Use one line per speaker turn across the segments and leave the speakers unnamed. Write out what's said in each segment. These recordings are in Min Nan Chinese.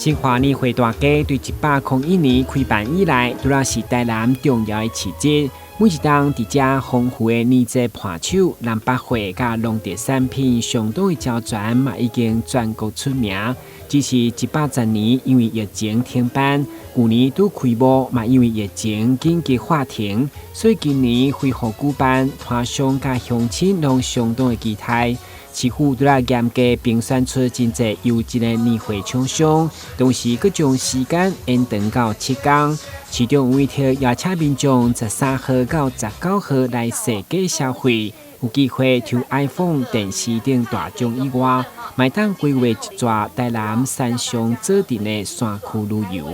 新化年貨大街對101年開辦以來，拄仔是台南重要的市集。每一冬佇遮豐富的年節伴手、南北貨佮農特產品相當的齊全，嘛已經全國出名。只是110年因為疫情停辦，舊年拄開幕嘛因為疫情緊急喊停，所以今年恢復舉辦，攤商佮鄉親攏相當的期待。市府拄仔嚴格評選出真濟優質的年貨廠商，同時閣將時間延長到7天。市長委託邀請民眾13號到19號來踅街消費，有機會抽 iPhone、電視等大獎以外，嘛會當規劃一逝台南山上做陣的山區旅遊。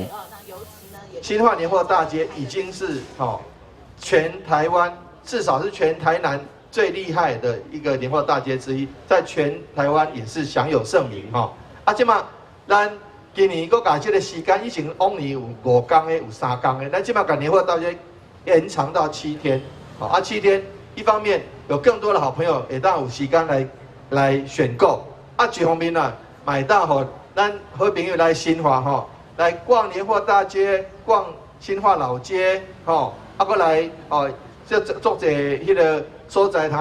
新化年貨大街已經是全台灣，至少是全台南最厲害的一個年貨大街之一，在全台灣也是享有盛名吼。啊，這馬咱今年閣共這個時間，以前往年有5天的，有3天的，咱這馬共年貨大街延長到七天。啊，七天，一方面有更多的好朋友會當有時間來選購，啊，一方面啊，嘛會當予咱好朋友來新化吼，來逛年貨大街，逛新化老街，吼，啊，閣來哦，這足濟彼個所在通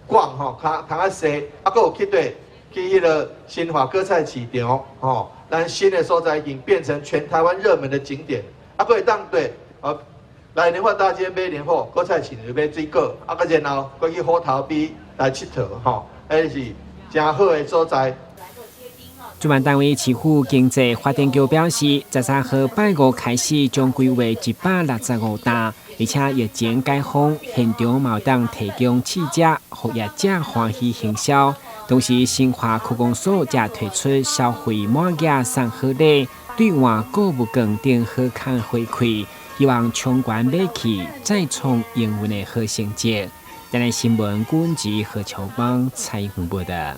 逛吼，通通仔踅，啊，閣有去佗去彼個新化果菜市場吼，咱新的所在已經變成全台灣熱門的景點，啊，閣會當對，哦，來年貨大街買年貨，果菜市場買水果，啊，閣然後閣去虎頭埤來𨑨迌吼，彼是誠好的所在。
主辦單位市府經濟發展局表示，13號拜五開始將規劃165擔，而且疫情解封，現場嘛有當提供試食，予業者歡喜行銷。同時，新化區公所則推出消費滿額送好禮，兌換購物券等好康回饋，希望衝關買氣，再創營運的好成績。台南新聞，郭文吉何秋邦採訪報導。